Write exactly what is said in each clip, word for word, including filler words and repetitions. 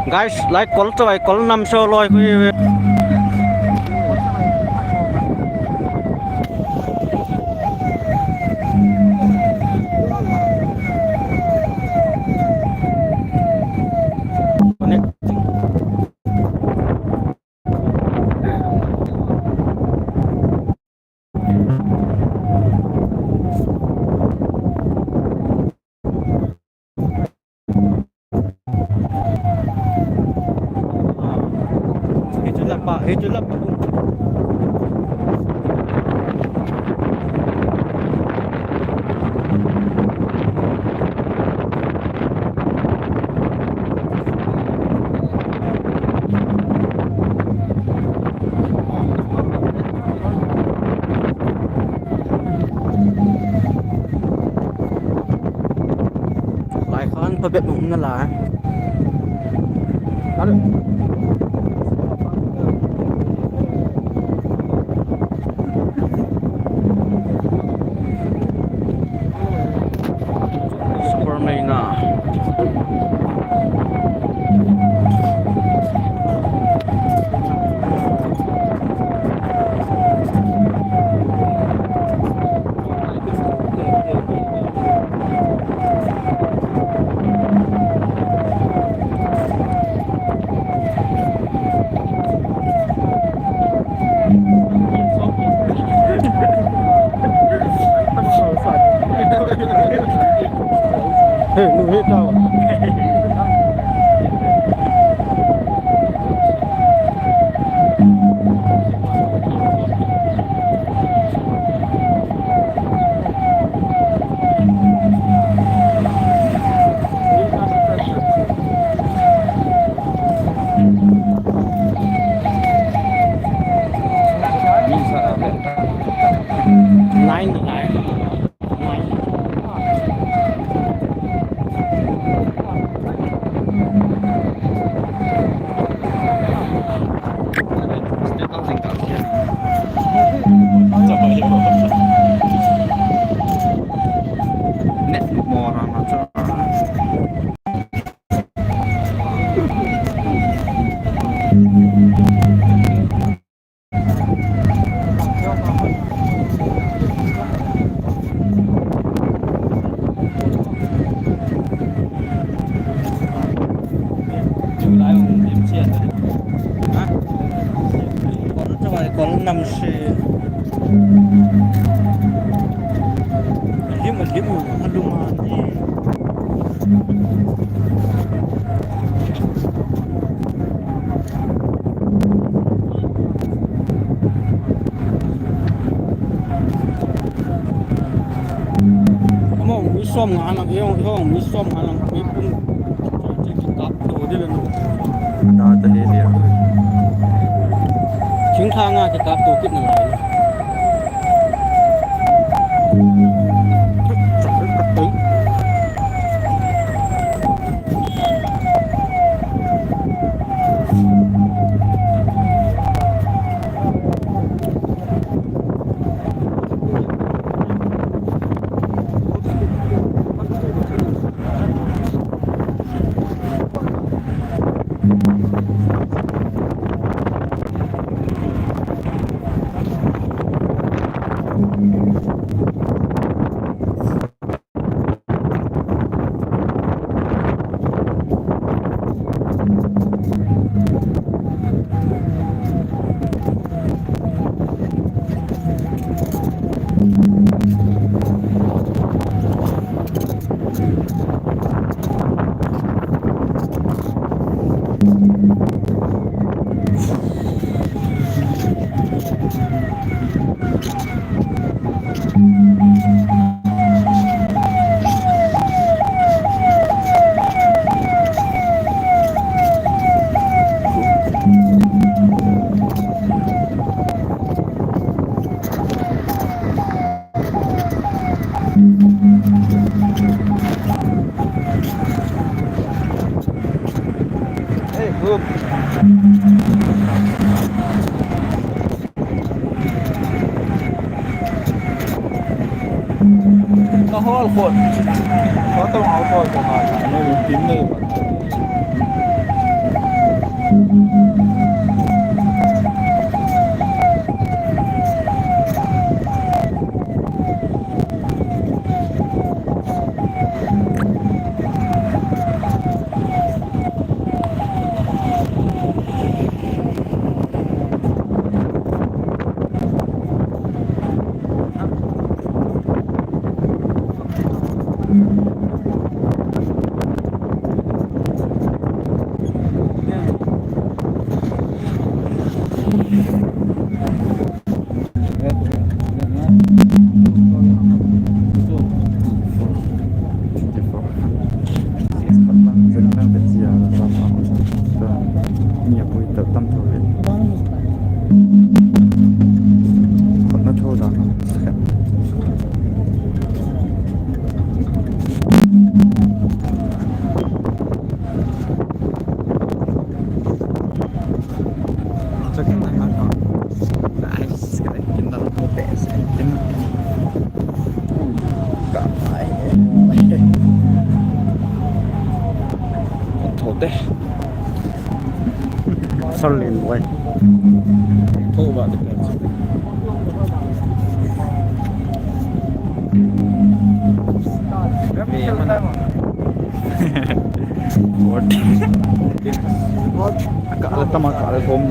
Guys, lai kol chu ai, kol nam so loi koi. Hichu lapa, hichu lapa. Lai khan phabep mong na lai. Alo. Super Maina. Hey, nu he tao. Nine, nine. Kol chawai kol nam se. Lim, lim, alum ani. Ama mi som nga lang, yung, yung mi som nga lang, mi pun. Kikap to, di lang. Da, da, di, di. Thingthang a kikap to, kit na lai. Hey, good. Ka hol khon. Ka tong au khon ko ha. Ano yung pin na yung. Te. Sal len boi. Tho ba te pen. What? Ka la tama ka la thom.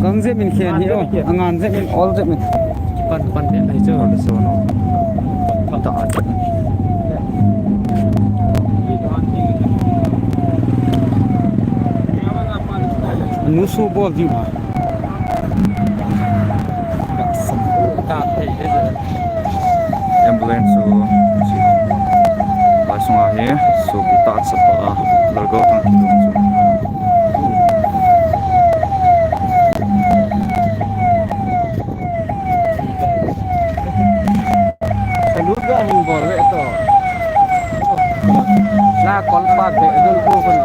Gang jep in khen hi o. Angan jep in, ol jep in. Pan, pan, pen, hai chu. Pan, so, no. Ta, ta. Nu su bol di ma. Ambulance ho, lai sunga hi, sopi tah chapa, lalgou thang kilom chu. Salute ga hin bol ve to. Na call pa ve dun ko kun.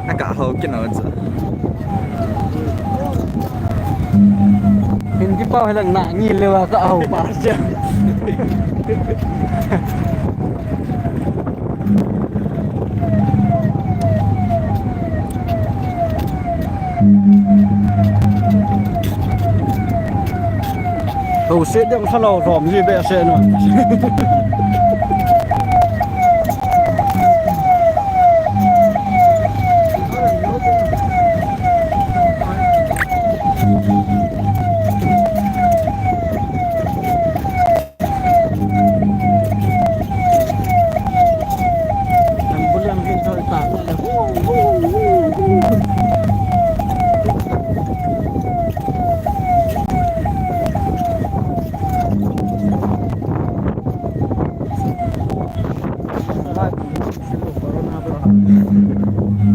Naka ho kino cha. Hindi pa hilang na ngi lewa ka ho pa cha. Ho se ding sa lo rom ji be se no.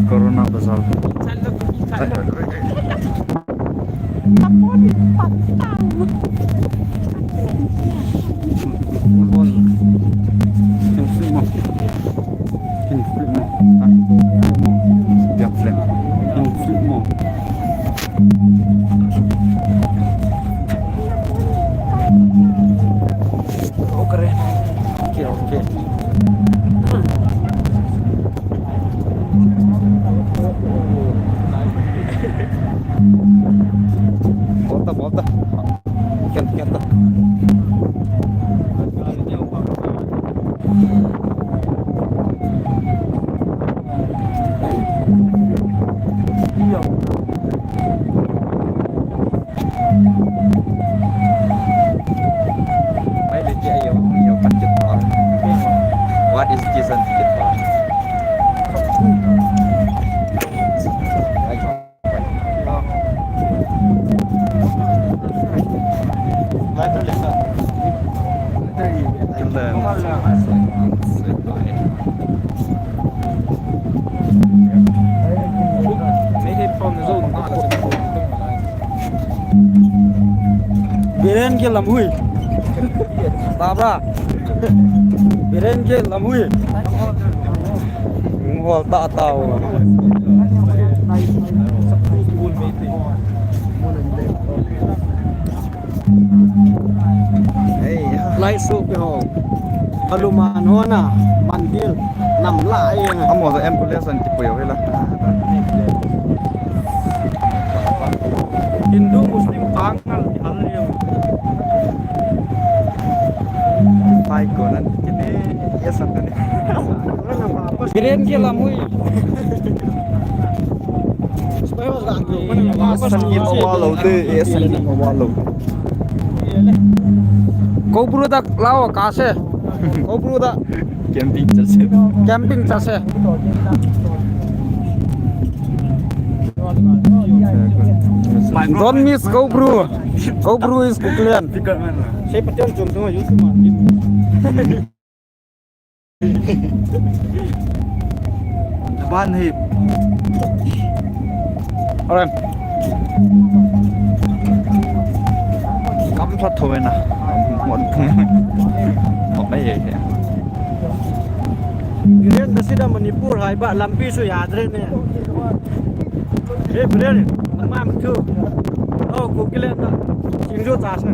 Corona bazar. Okay, okay. Volta, volta. Kenta, kenta. What is this one? Biren ke lamhui. Baba. Biren ke lamhui. Ngol ta tao. Hey, lai su pe ho. Hanuman ho na, mandir, nam la ai. Amo da ambulance an kipuyo hila. Hindu, Muslim, pangal, hal yo. Pai ko nan kini, yes, an kini. Biren ke lamhui. Yes, an kini mawalo de, yes, an kini mawalo. Ko bru dak lao ka se. Ko bru dak. Camping chase. Camping chase. Don't miss Ko Bru. Ko Bru is Kuklen. Sei Pathen chom chom YouTube ma. Ban hi. Alright. Kam phat tho na. Mon. Mo mai ye. Biren, nasida Manipur haiba lampi su yadre ne. Hey, Biren, mama mchu. Oh, Kukiland da. Singju chase.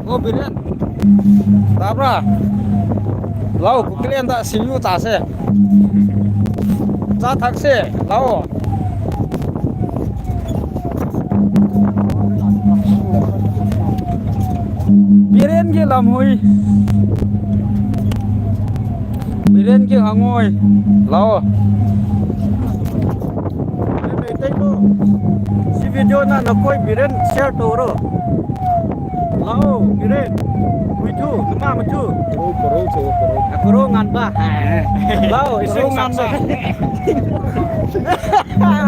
O Biren. Tabra. Lao, Kukiland da singju chase. Cha thakse. Lao. Biren ki lamhui. Biren ki hangoi. Lao. Si video na nakoi Biren share to ro. Lao, Biren. Hui tu, nama ma tu. Koro, koro, koro, koro. Koro ngan ba. Lao, isu ngan ba.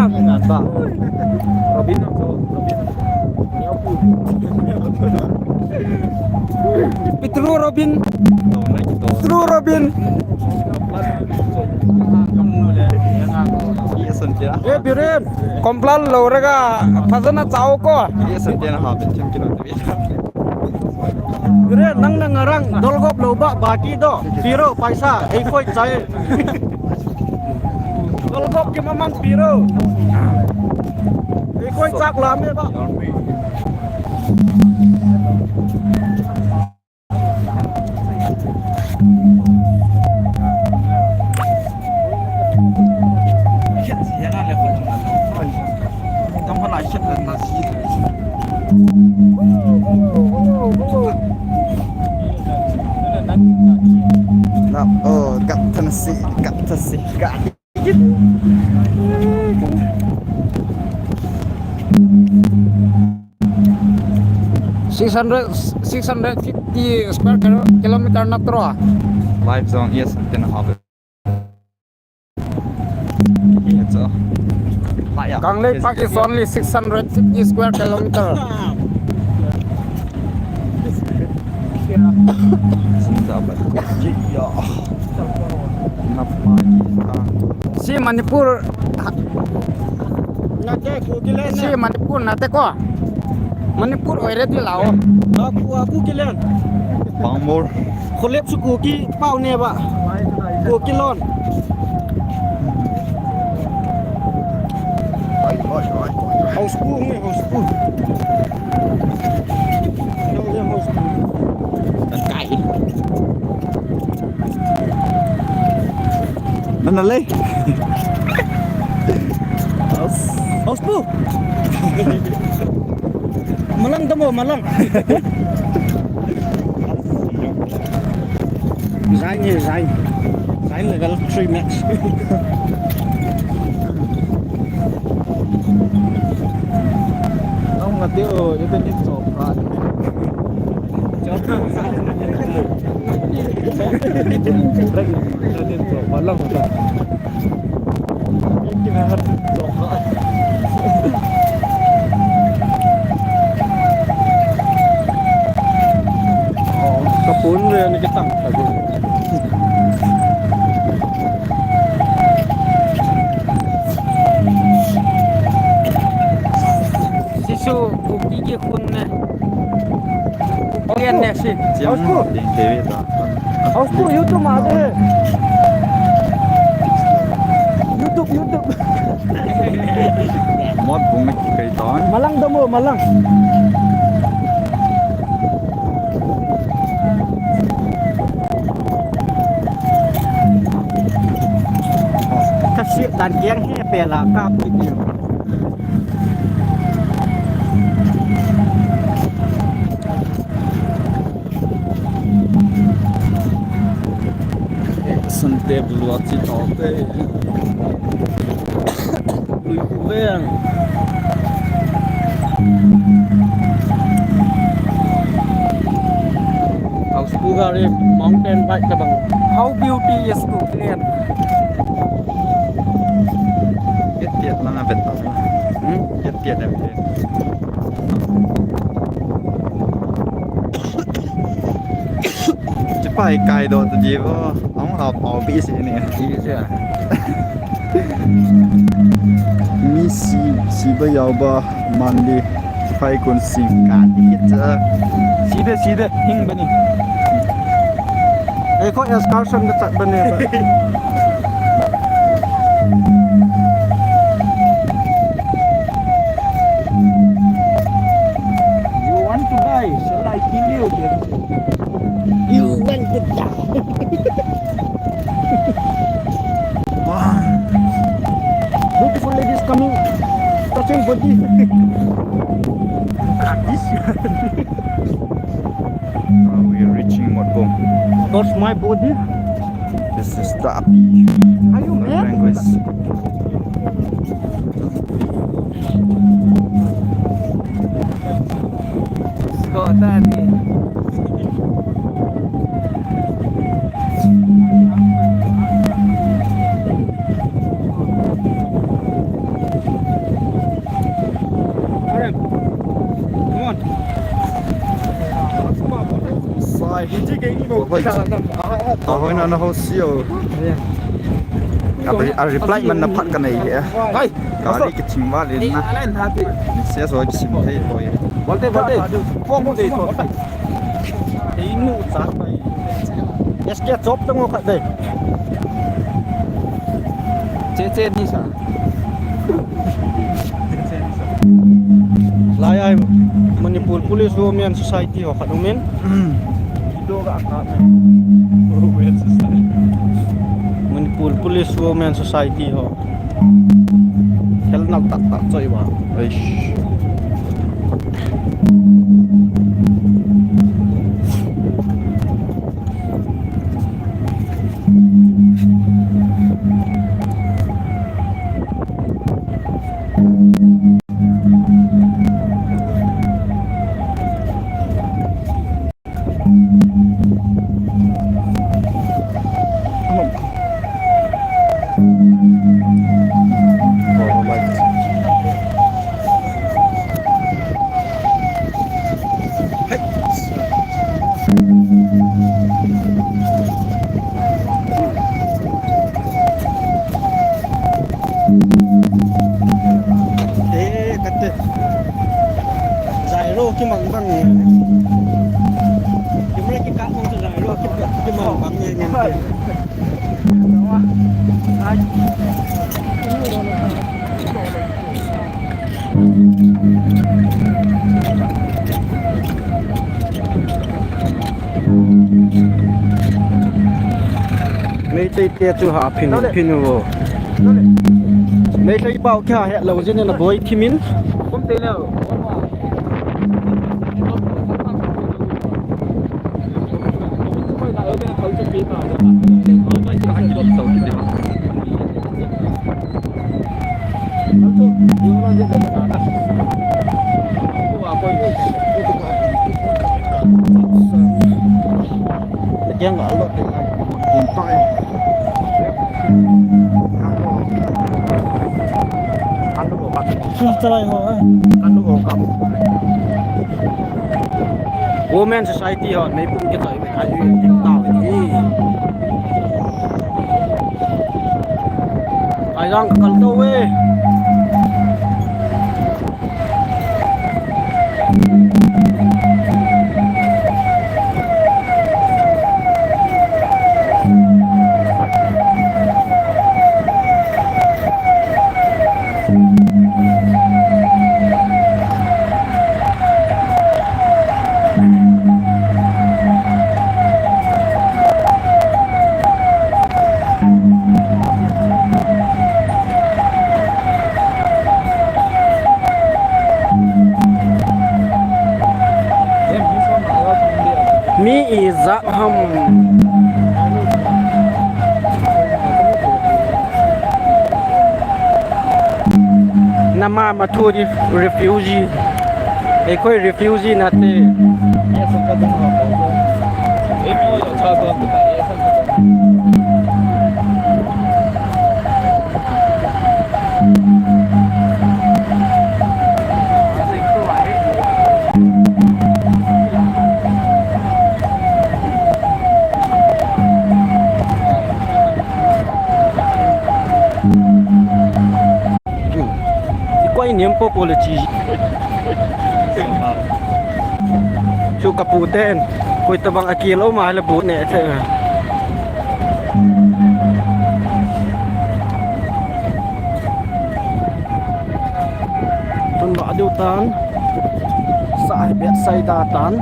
Ngan ba. Robin, Robin. Petru Robin. Petru Robin. Ye Biren. Complain lo rega phajana chao ko. Ye Biren, nang na ngarang dolgop lo ba baki do. Piro paisa, ei koi chai. Dolgop ki mamang piro. Ei koi chak lam e ba. Na, oh, gat thanasi, gat thanasi, gat. Six hundred, six hundred fifty square kilo-, kilometer natro. Live zone, yes, ten half. Kanglei Park is only six hundred fifty square kilometer. Si Manipur. Nate, Kukiland na. Si Manipur nate ko. Manipur already lao. Aku, aku Kukiland. Pangmor. Kholep su Kuki pao ne ba. Kuki lon. House pu nge, house pu. Kai. Mana lei. House pu. Malang tamo, malang. Resign, resign. Resign level three max. Nang ngateo, ito ni chopra. Chopra. Malang ta. Kapun le ni kitang. Sisu, Kuki ki khun ne. Kuki ne si. House pu. House pu YouTube ma de. YouTube, YouTube. Mot bung na kikai ton. Malang damo, malang. Kasi dan kiang he pela ka pu. Sante bulu achi taute. Lui ku veng. House pu gari mountain bike tabang. How beauty is Kukiland. Get, get, lang a bet. Hmm? Yat tiat em te. Chipai kai do tu ji bo. Ang ha pau bi si ni. Ji si a. Mi si, si ba yau ba man li. Chipai kun si ka di cha. Si de, si de, hing ba ni. Ei ko excursion da chat ba ni ba. You want to die? Shall I kill you? You want to die? Wow. Beautiful ladies coming, touching body. Look at this. Now we are reaching Motbung. Touch my body. This is the Api. Are you mad? Language. Scott, Danny. Come on. Sai, hiti ke ni mo. Ahoi. Ahoi na na ho sio. Yeah. A, a reply man na phat ka nei e. Hai. Gari kithim val in na. Ni se so kisim thei poi. Bolte, bolte. Phone mo de so. Ei nu sa. Yes, ke chop tang khat de. Che che ni sa. Lai ai Manipur Police Women Society ho khat umin. Manipur Police Women Society ho. Hel nal tak tak choi ba. Eish. Eh, kate. Jairo kimang bang. Kimra kikah mong tu jairo kimang bang ni ni. Meitei te chu ha phin phin u. Meitei pau kha he lo jin na boi thimin. Women Society ho, meipum kitoh. Ai, ai, ai, ai. Ai, jang ka kal to ve. Mi ijat ham. Nama mathu di refugee. Ei koi refugee nate. Niam po po le chi. Chu kapu ten. Koi tabang akilo ma le bu ne te. Tun ba diu tan. Sa he be sai da tan.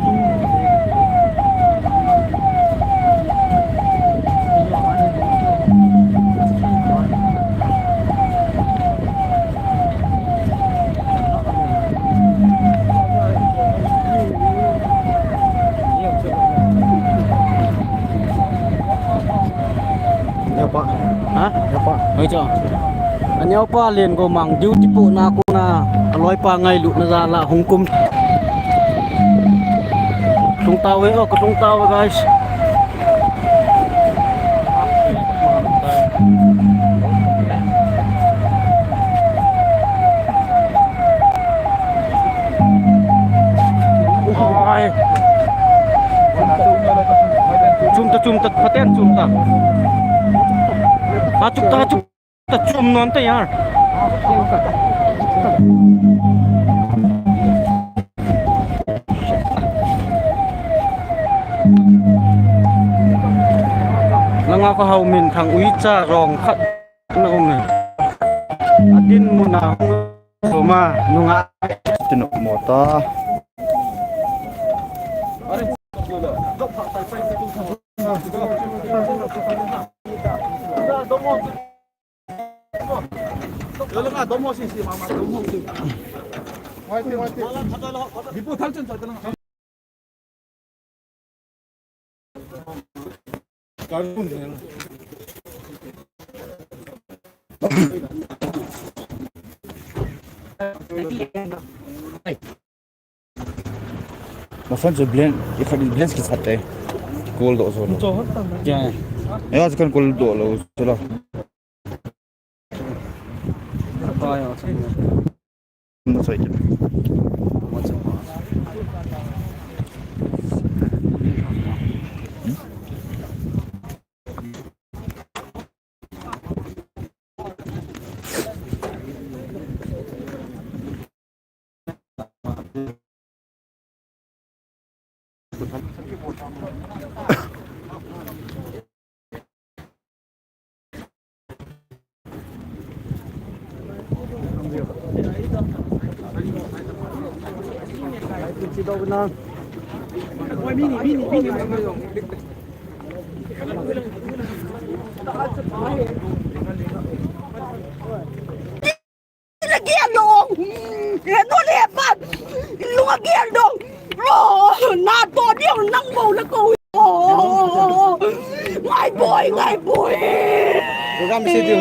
Neopa. Ha? Neopa. Hoi cho. Aneopa len go mang duty po na ko na. Aloi pa ngai lu na za la hung kum. Tung tao ve, oh, ko tung tao ve, guys. Ai. Chum ta, chum ta, phaten chum ta. Ha, chum ta, chum ta, chum non ta yar. Langa ka hau min thang ui cha rong khat na um e. Adin muna hung ma nunga. Tinu mota. Ma phone chu blend, i khat blend ki sat te. Call do so. Cho hot tam. Ya. Ya, kan call do lo so la. Apa ya, sa. Na sai ki. Lagi along. Eno le pa. Lunga gi along. Oh, na to ni ang nang mo na ko. Oh, ngai boy, ngai boy. Program si tu.